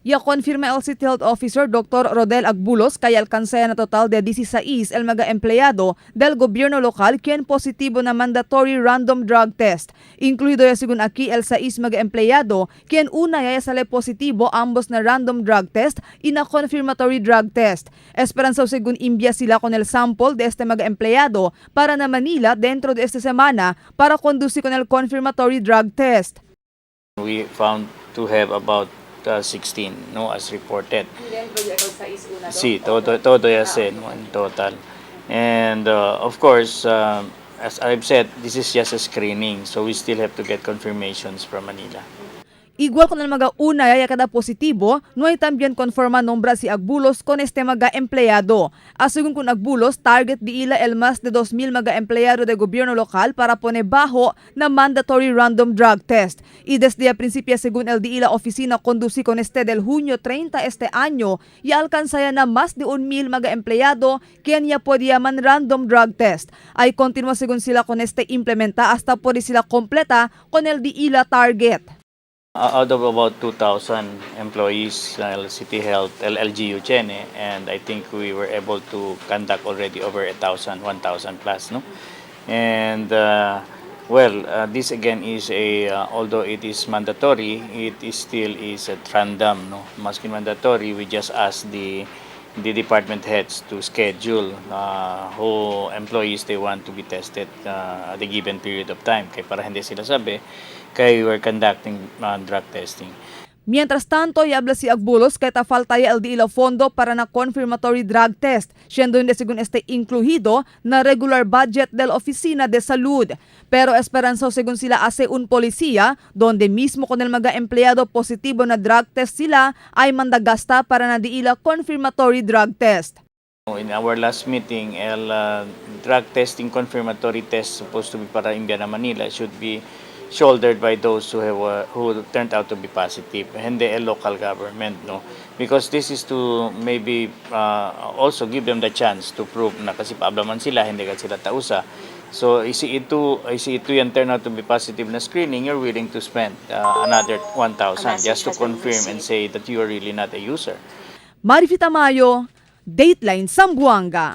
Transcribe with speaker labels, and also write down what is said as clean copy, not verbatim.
Speaker 1: Ya confirma el City Health Officer Dr. Rodel Agbulos kaya alcanza na total de 16 el mga empleyado del gobierno local quien positivo na mandatory random drug test. Incluido ya según aquí el 6 mga empleyado quien una ya sale positivo ambos na random drug test y na confirmatory drug test. Esperanza según imbia sila con el sample de este mga empleyado para na Manila dentro de esta semana para conducir con el confirmatory drug test.
Speaker 2: We found to have about 16, no, as reported. Sí, todo, todo ya se, no, in total. And of course, as I've said, this is just a screening, so we still have to get confirmations from Manila.
Speaker 1: Igual con el mga una ya kada positibo, no hay también conforma nombra si Agbulos con este mga empleyado. Asegún con Agbulos, target di ila el más de 2,000 mga empleyado de gobierno local para pone bajo na mandatory random drug test. Y desde a principio según el di ila oficina conduci con este del junio 30 este año, ya alcanza ya na más de 1,000 mga empleyado quien ya podía man random drug test. Ay continua según sila con este implementa hasta por sila completa con el di ila target.
Speaker 2: Out of about 2,000 employees, City Health, LGU Chene, and I think we were able to conduct already over 1,000, 1,000 plus, no? And well, this again is a, although it is mandatory, it is still is at random, no? Maski mandatory, we just ask the department heads to schedule who employees they want to be tested at a given period of time. Kaya para hindi sila sabi, kaya we were conducting drug testing.
Speaker 1: Mientras tanto, y habla si Agbulos kay ta falta ya el di fondo para na confirmatory drug test, siendo hindi según este incluido na regular budget del Oficina de Salud. Pero esperanza según sila hace un policía, donde mismo con el mga empleyado positibo na drug test sila ay mandagasta para na diila confirmatory drug test.
Speaker 2: In our last meeting, el drug testing confirmatory test supposed to be para Indiana Manila should be shouldered by those who turned out to be positive, hindi el local government, no? Because this is to maybe also give them the chance to prove na kasi paabla man sila, hindi ka sila tausa. So, isi ito yan turn out to be positive na screening, you're willing to spend another 1,000
Speaker 3: message
Speaker 2: just to
Speaker 3: has been
Speaker 2: confirm and
Speaker 3: received.
Speaker 2: Say that you are really not a user.
Speaker 1: Marifi Tamayo, Dateline Zamboanga.